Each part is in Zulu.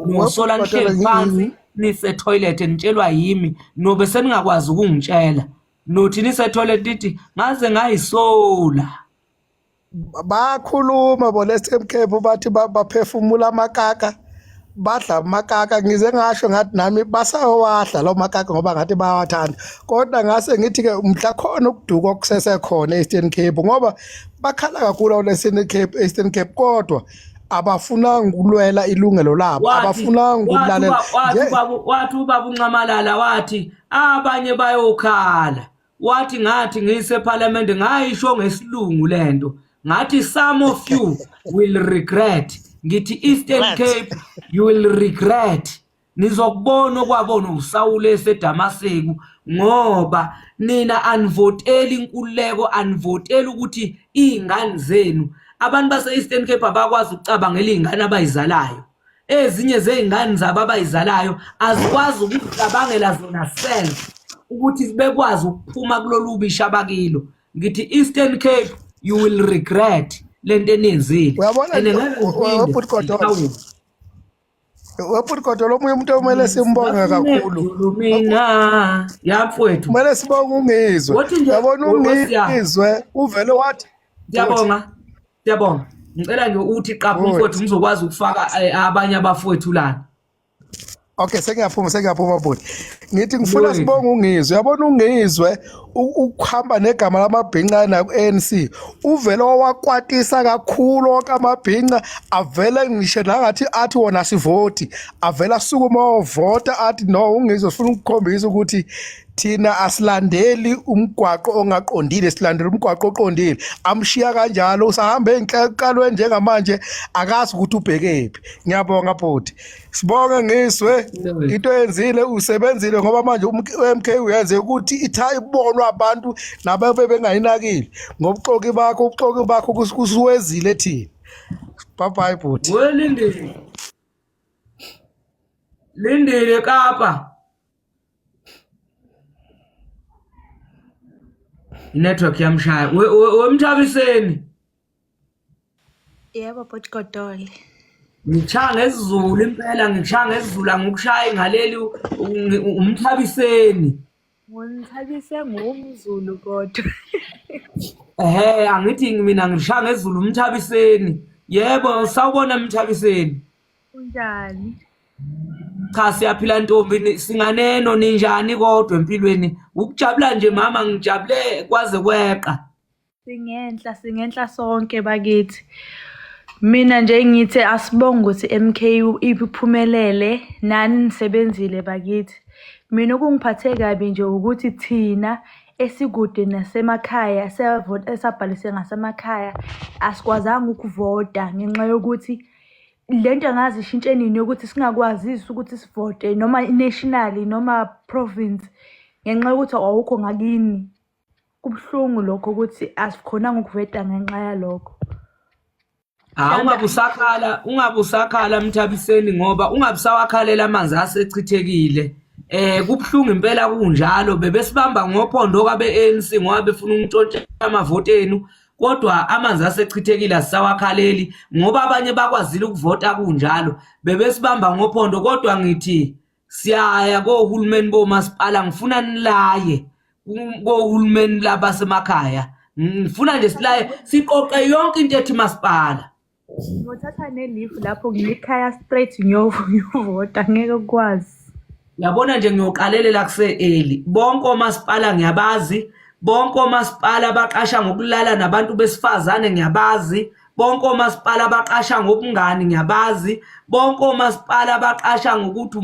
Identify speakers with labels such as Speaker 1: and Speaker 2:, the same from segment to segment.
Speaker 1: Nosola nihleli phansi nise-toilet nitshelwa yimi nobe seningakwazi ukungitshela. Nothi nise-toilet nithi ngaze ngayisola.
Speaker 2: Bayakhuluma bona e-Eastern Cape bathi baphefumula amakaka badla amakaka ngize ngasho ngathi nami basawadla lawo makaka ngoba ngathi bayawathanda kodwa ngase ngithi-ke mhla khona ukuduka okusesekhona e-Eastern Cape ngoba bakhala kakhulu awule-Eastern Cape Eastern Cape kodwa abafunanga ukulwela ilungelo labo abafunanga ukulalela
Speaker 1: wathi ubaba uNxamalala wathi abanye bayokhala wathi ngathi ngisephalamende ngayisho ngesilungu lento ngathi some of you will regret ngithi Eastern Cape you will regret nizokubona okwabona uSawule eseDamaseku ngoba nina anivoteli inkululeko anivoteli ukuthi izingane zenu abantu base-Eastern Cape abakwazi ukucabangela izingane abayizalayo ezinye zey'ngane zabo abayizalayo azikwazi ukuzicabangela zona self ukuthi bekwazi ukuphuma kulolu bisha abakilo ngithi Eastern Cape you will regret lento eniyenzile
Speaker 2: uyabona
Speaker 1: and ngeke ngiphinde
Speaker 2: ubhuti Godolo
Speaker 1: ngihlawule.
Speaker 2: ubhuti Godolo omunye umuntu okumele simbonge kakhulu
Speaker 1: mina ya mfowethu
Speaker 2: kumele sibonge uNgizwe
Speaker 1: Wothi nje-
Speaker 2: uyabona
Speaker 1: Wothi ya.
Speaker 2: uNgizwe uvele wathi
Speaker 1: Siyabonga. Siyabonga. Ngicela nje uthi qapha
Speaker 2: Good.
Speaker 1: umfowethu ngizokwazi ukufaka abanye abafowethu lana.
Speaker 2: Okay sengiyaphuma sengiyaphuma bhuti. Ngithi ngifuna
Speaker 1: Lungile.
Speaker 2: sibonge uNgizwe. Uyabona uNgizwe ukuhamba negama lamabhinca naku-ANC uvele wawakwatisa kakhulu wonke amabhinca avele ngisho nangathi athi wona sivoti avele asukuma ovota athi no uNgizwe sifuna ukukhombisa ukuthi thina asilandeli umgwaqo ongaqondile silandela umgwaqo oqondile amshiya kanjalo usahamba enhlekalweni njengamanje akazi ukuthi ubhekephi ngiyabonga bhuti sibonge ngiswe into eyenzile usebenzile ngoba manje uMK uyenze ukuthi itha ibonwa abantu nababe bengayinakile ngobuxoki bakho ubuxoki bakho kusuwezile thina bye bye bhuti
Speaker 1: Welindile. Lindile Kapa. Network yamshaya. Wemthabiseni.
Speaker 3: Yebo bhuti Godole.
Speaker 1: Ngikushaya ngesiZulu impela ngikushaya ngesiZulu angikushayi ngaleli umthabiseni.
Speaker 3: Ngimthabise ngumZulu kodwa.
Speaker 1: Ehhe angithi mina ngishaya ngesiZulu umthabiseni. Yebo sawubona mthabiseni.
Speaker 3: Kunjani?
Speaker 1: Cha siyaphila ntombi singaneno ninjani kodwa empilweni ukujabula nje mama ngijabule kwaze kweqa.
Speaker 3: Singenhla singenhla sonke bakithi. Mina nje ngithi asibonge ukuthi MK iphumelele nani nisebenzile bakithi. Mina okungiphathe kabi nje ukuthi thina esikude nasemakhaya esabhalise ngasemakhaya asikwazanga ukuvota ngenxa yokuthi le nto angazi ishintshe nini yokuthi singakwazisi ukuthi sivote noma nationally noma province ngenxa yokuthi awukho ngakini. Kubuhlungu lokho ukuthi asikhonanga ukuveta ngenxa yalokho.
Speaker 1: Hawu ungabe usakhala, ungabe usakhala Mthabiseni ngoba ungabe usawakhalela amanzi asechithekile. Eh kubuhlungu impela kunjalo bebesibamba ngophondo kabe ANC ngoba befuna ukuntshontsha amavoti enu kodwa amanzi asechithekile asisawakhaleli ngoba abanye bakwazile ukuvota kunjalo bebesibamba ngophondo kodwa ngithi siyaya kohulumeni bomasipala ngifuna nilaye kohulumeni labasemakhaya ngifuna nje silaye siqoqe yonke into ethi masipala
Speaker 3: Ngiyothatha ne-leave lapho ngiyikhaya straight ngiyovota ngeke ukwazi.
Speaker 1: Yabona nje ngiyoqalelela kuse-early. Bonke omasipala ngiyabazi, bonke omasipala abaqasha ngokulala nabantu besifazane ngiyabazi, bonke omasipala abaqasha ngobungani ngiyabazi, bonke omasipala abaqasha ngokuthi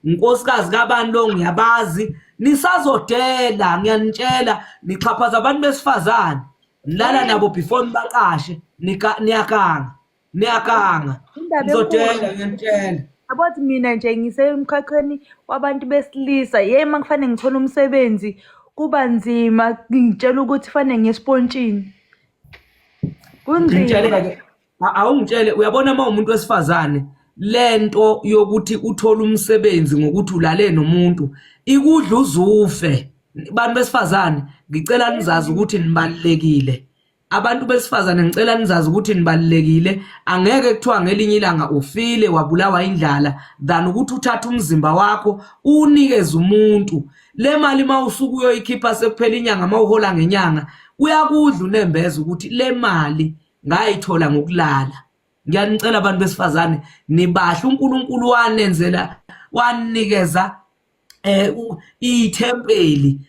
Speaker 1: unkosikazi kabani lo ngiyabazi. Nisazodela ngiyanitshela nixhaphaza abantu besifazane. Nilala nabo before nibaqashe niyaganga. Niyaganga.
Speaker 3: Indaba
Speaker 1: Ngizodela
Speaker 3: enkulu.
Speaker 1: ngiyanitshela.
Speaker 3: Yabothi mina nje ngisemkhakheni wabantu besilisa yeyi uma kufanele ngithole umsebenzi kuba nzima ngitshela ukuthi fanele ngiye esipontshini. Kunzima.
Speaker 1: Ngitshele-ke awungitshele uyabona uma umuntu wesifazane lento yokuthi uthole umsebenzi ngokuthi ulale nomuntu ikudla uzufe bantu besifazane ngicela nizazi ukuthi nibalulekile. Abantu besifazane ngicela nizazi ukuthi nibalulekile. Angeke kuthiwa ngelinye ilanga ufile wabulawa indlala than ukuthi uthathe umzimba wakho uwunikeze umuntu. Le mali uma usuke uyoyikhipha sekuphela inyanga, uma uhola ngenyanga, uyakudla unembeza ukuthi le mali ngayithola ngokulala. Ngiyanicela abantu besifazane, nibahle, uNkulunkulu wanenzela, wanikeza ithempeli.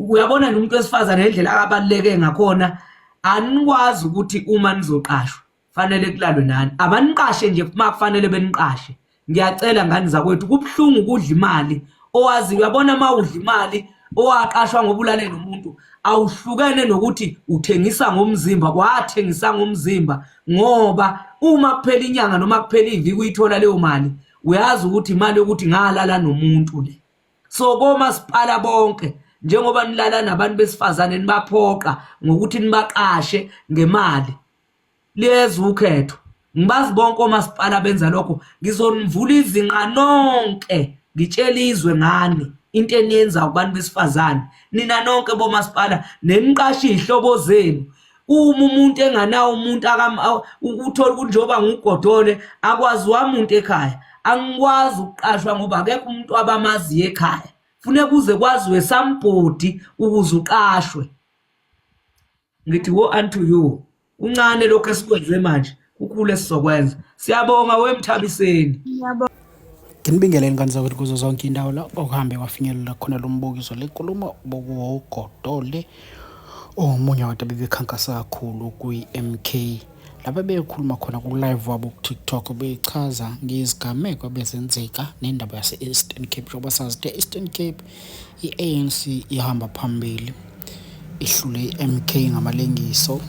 Speaker 1: Uyabona nje umuntu wesifazane ngendlela akabaluleke ngakhona, anikwazi ukuthi uma nizoqashwa fanele kulalwe nani, abaniqashe nje uma kufanele beniqashe. Ngiyacela ngani zakwethu, kubuhlungu ukudla imali owazi. Uyabona uma udla imali owaqashwa ngoba ulale nomuntu, awuhlukene nokuthi uthengisa ngomzimba, wathengisa ngomzimba, ngoba uma kuphela inyanga noma kuphela iviki uyithola leyo mali, uyazi ukuthi imali yokuthi ngalala nomuntu le. So komasipala bonke, njengoba nilala nabantu besifazane nibaphoqa ngokuthi nibaqashe ngemali, liyeza ukhetho. Ngibazi bonke omasipala benza lokho, ngizonivula izinqa nonke, ngitshela izwe ngani into eniyenzayo kubantu besifazane. Nina nonke bomasipala neniqashe iy'hlobo zenu. Uma umuntu enganawo umuntu uthola ukuthi njengoba nguGodole akwaziwa muntu ekhaya, angikwazi ukuqashwa ngoba akekho umuntu abamaziyo ekhaya. Funeka kuze kwaziwe somebody ukuze uqashwe. Ngithi woe unto you. Kuncane lokho esikwenze manje, kukhulu esizokwenza. Siyabonga wemthabiseni.
Speaker 3: Ngiyabonga.
Speaker 4: Nginibingelele ngane zakwethu kuzo zonke indawo la okuhambe kwafinyelela khona lo mbukiso. Le nkulumo bokuwuGodole omunye wabantu abebekhankasa kakhulu kwi-MK, lapho bekhuluma khona ku-live wabo ku-TikTok bechaza ngezigameko ebezenzeka nendaba yase-Eastern Cape. Njengoba sazi ukuthi e-Eastern Cape i-ANC ihamba phambili, ihlule i-MK ngamalengiso,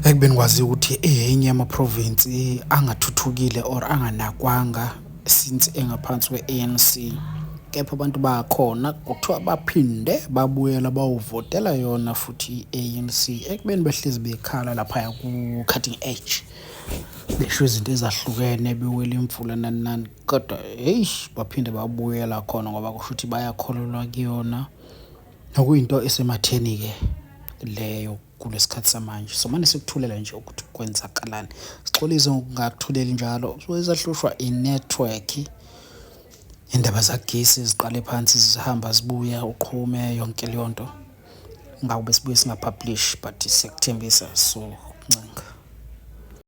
Speaker 4: ekubeni kwaziwa ukuthi eyenye yamaprovinsi angathuthukile or anganakwanga since engaphansi kwe-ANC, kepha abantu bakhona kuthiwa baphinde babuyela bawuvotela yona futhi i-ANC, ekubeni behlezi bekhala laphaya ku-cutting edge, besho izinto ezahlukene, bewela imfula nani nani, kodwa heyi baphinde babuyela khona ngoba kusho ukuthi bayakholelwa kuyona, nokuyinto esematheni-ke leyo kulesikhathi samanje. So mane sikuthulela nje ukuthi kwenzakalani, sixolise ngokungakuthuleli njalo, so esahlushwa i-network, indaba zagesi ziqale phansi zihamba zibuya uqhume yonke leyo nto, ngakube sibuye singapublish, but siyakuthembisa, so ncenga.